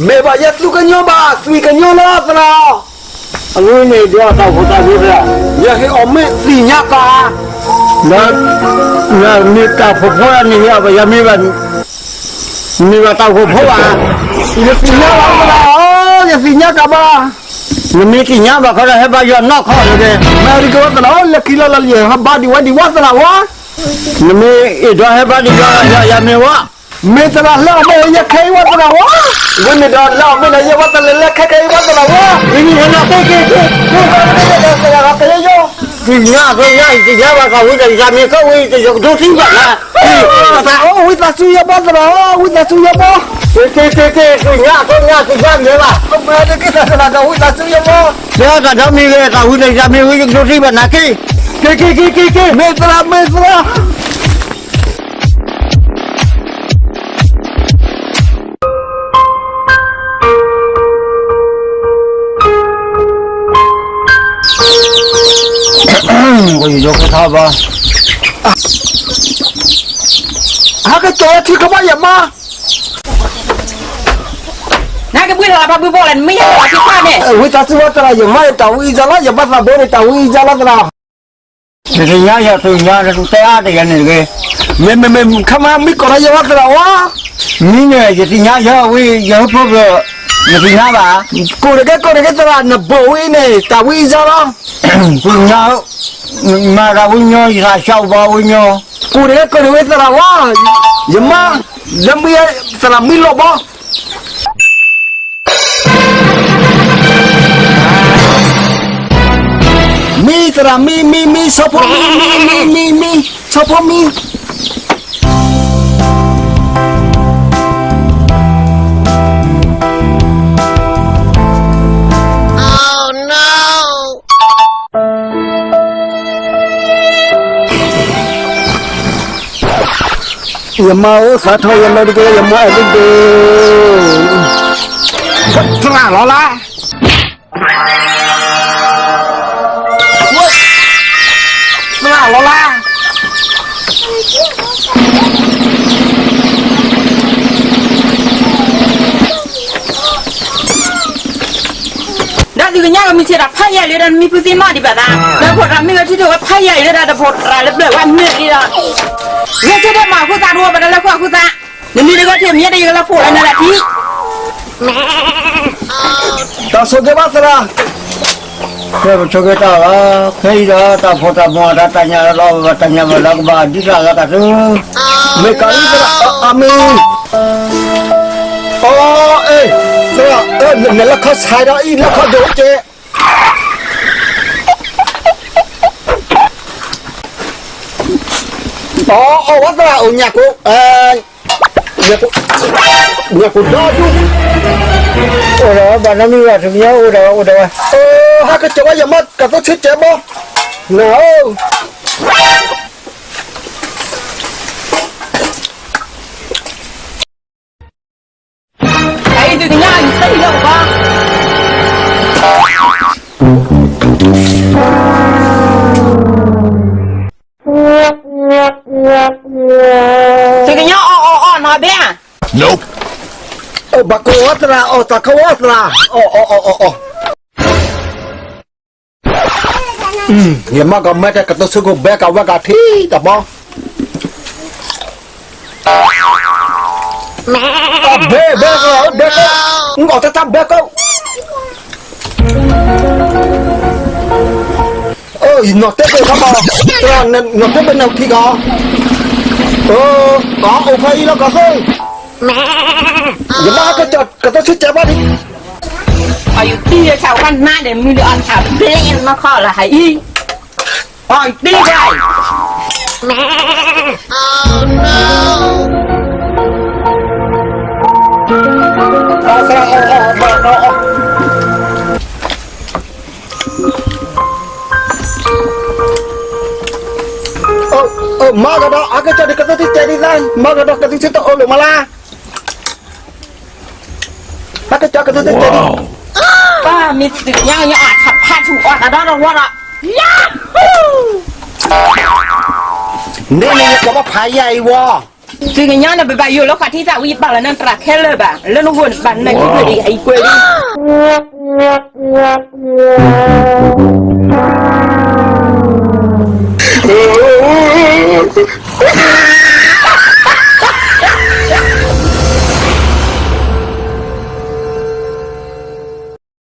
မ့ၢ်ဘၣ်ယဲသူၣ်ကညီဘၣ် သွံၣ်ကညီလီၤသရၣ်, အဝဲန့ၣ်ဒီးတၢ်ဖိတၢ်ဖိသရၣ်, ယဟ့ၣ်အီၤမ့ၢ်သ့ၣ်ညါကါ, ဒီးမ့ၢ်တၢ်ဖိဖိန့ၣ် ယမ့ၢ်ဘၣ် မ့ၢ်ဘၣ်တၢ်ဖိဖိဘၣ်, ယသ့ၣ်ညါဘၣ်သရၣ်ဧၢ, ယသ့ၣ်ညါကါဘၣ်, နမ့ၢ်သ့ၣ်ညါဘၣ်ခီဒီး ဟဲဘါယွၤနီၢ်ခီၣ်တက့ၢ်, မ့ၢ်တက့ၢ်ဝဲသရၣ်ဧၢ, လၢခံလီၤလီၤယဟဲဘါဒံးဝဲဒံးဝဲသရၣ်ဧၢ, နမ့ၢ်အဲၣ်ဒိးဟဲဘါဒံးယွၤ ယမ့ၢ်ဝဲ မ့ၢ်သရၣ်လၢအမ့ၢ်လၢယခဲအံၤဝဲသရၣ်ဝဲ, ဝဲန့ၣ်ဒီးလၢအမ့ၢ်လၢယဝဲသရၣ်လၢခဲခဲအံၤဝဲသရၣ်ဝဲ, မ့မ့ၢ်ဟဲလီၤက့ၤက့ၤက့ၤ, သရၣ်က့ၤယိယိ, သ့ၣ်ညါသ့ၣ်ညါ ယသ့ၣ်ညါဘၣ်သးဝံၤဒီး ယသးမ့ၢ်ကဝံၤ ယကဒိထံဘၣ်နၤ, သရၣ်ဧၢ, ဝံသးစူၤယဘီသရၣ်ဧၢ, ဝံသးစူၤယဘီ, က့ၤက့ၤက့ၤက့ၤ သ့ၣ်ညါသ့ၣ်ညါ သ့ၣ်ညါမ့ၢ်ဘၣ်, မ့ၢ်တက့ၢ်သရၣ်ဒီးဝံသးစူၤယဘီ, လၢတၢ်ဒီမ့ၢ်ဂ့ၤ သးဝံၤဒီး ယသးမ့ၢ်ဝံၤ ယကဒိထံဘၣ်နၤက့ၤ, က့ၤက့ၤက့ၤက့ၤက့ၤ, မ့ၢ်သရၣ်မ့ၢ်သရၣ် ဟဲက့ၤကၠီထံခီဘၣ်ယမါ, နကဘုၣ်လီၤဘၣ်ဘုၣ်ဘီၣ်လၢနမ့ၢ်ယၤလီၤထံခါန့ၣ်, ဝံသးစူၤဝဲသရၣ် ယမါန့ၣ်တၢ်ဝံအံၤယါလီၤ, ယဘၣ်သးဘိန့ၣ်တၢ်ဝံအံၤယါလီၤသရၣ် ယသ့ၣ်ညါယၤသ့ၣ်ညါ နတဲအါတဂၤန့ၣ်တဂ့ၤ. မ့မ့မ့ၢ်ခါမ့ၢ်မံကိးထီၣ်ယဲဝဲသရၣ်ဝါ, မံန့ၣ် ယသ့ၣ်ညါယၤဝံ ယဟၢဖၢဖျၢၣ်, ယသ့ၣ်ညါဘၣ်. ကိးတဂ့ၤ ကိးတဂ့ၤသရၣ် နဘိၣ်ဝံန့ၣ် တၢ်ဝံယါလီၤ. သ့ၣ်ညါ, မၤတၢ်ဝံညီ ယသးဆါဘီဝံညီ. ကိးတဂ့ၤ ကိးတဂ့ၤသရၣ်ဝါ, ယမါ, လၢမံ သရၣ်မံလီၤဘီ မံသရၣ်မံ မံ မံ ဆီဖိမံ မံ မံ မံ မံ ဆီဖိမံ. ယမါအိၣ်သးထီၣ်ယလီၤတက့ၢ် ယမါအဲၣ်ဒိၣ်ဒိၣ်, သရၣ်လီၤလၢ သရၣ်လီၤလၢ ဒီးသုကညးကမံၤဆဲးတၢ်ဖးယံာ်လၢဒီးနမံၤဖုသ့ၣ်နီၣ်ဒံးဘၣ်သး, ဒီးဖိတၢ်မ့ၢ်ဝဲထံၣ်ထီၣ်ဝဲဖးယံာ်လၢဒီး တဖိတၢ်လၢပျၢၤဝဲမ့ၢ်လံဒီး, ဂဲၤဆၢထၢၣ်မၤအဃိသတး တဝဲပတၢ်လၢဃိအဃိသတး, နမံၤတဂီၢ်ထံၣ်မ့ၢ်တယကလၢဖိးလၢနဒၣ်ထံ တၢ်ဆိၣ်ဂ့ၤဘၣ်သရၣ်, ဖဲပဆိၣ်ဂ့ၤတၢ်လီၤ, ဖဲအံၤဒီးတၢ်ဖိတၢ်မီၤတၢ်တၢ်ညၣ်လီၤ တၢ်ညၣ်ဘၣ်လီၤကဘၣ်ဒ်သရၣ်လီၤကသု, မ့ၢ်ကၤလံသရၣ်, အမံၤ, အီ, အ့ၣ်, သရၣ်, နလဲၤခီဆဲးဒီးအံၤ လဲၤခီဒိၣ်ကဲ, အီ, အီဝဲသရၣ် အိၣ်ညၣ်ကိၣ် ညၣ်ကိၣ်ဒီဒူၣ်, အိၣ်ဒီးဝဲဘၣ်နီတမံၤဘၣ် တမံၤအိၣ်ဒီးဝဲအိၣ်ဒီးဝဲ, ဟဲက့ၤကၠီဝဲယမါ ကသိးဆံကဲဘီ, နဧၢ အံၤသုကညးအံၤသ့ၣ်လီၤဘၣ်, သုကညးအီၣ်အီၣ်အီၣ်နီၤဘဲ, ဘၣ်ကိးဝဲသရၣ် အီၣ်တၢ်ခီဝဲသရၣ်, အီၣ်အီၣ်အီၣ်အီၣ်အီၣ် ယမါကမၢတဲကတိၤဆိကိးဘဲကဝဲကထံတဘီ, ဘဲဘဲကဘဲက, အီၣ်တၢ်တၢ်ဘဲက, နီၢ်တဲဘဲနီၤဘီ, နီၢ်တဲဘဲနထံကီ, အအိၣ်ဖဲအံၤလီၤကီၢ်သ့, ယမါကတိၤဆိကဲဘၣ်ဒံး အယုၢ်တံၢ်လၢဆၣ်ဝါနါဒီးမုၢ်လၢအီၣ်ထးဘျဲၣ်မခီလၢဟးအံၤ, အီၣ်တံၢ်ဘၣ်, မၤကဒီး အကစၢ်ဒ်ကသ့ၣ်တကဲဒ်လဲၣ်, မၤကဒီးကသ့ၣ်တအိၣ်လၢၤမးလၢ်, အကစၢ်ကသ့ၣ်တကဲဒ်, ပၢ်မ့ၢ်သုကညါကညီအထးဖးထူအီၣ်သးဒီတဝီဒီး, န့ၣ်န့ၣ်ယကဘၣ်ဖးယၤအံၤဝီ, သုကညါန့ၣ် ပဘၣ်ယိၣ်လၢဃာ်ထံသၣ်ဝံၤ ယပာ်လီၤနတြၢ်ခဲလၢာ်ဘၣ်, လၢနဂီၢ်ဘၣ်နၤယကွဲးဒံး ယကွဲးဒံး.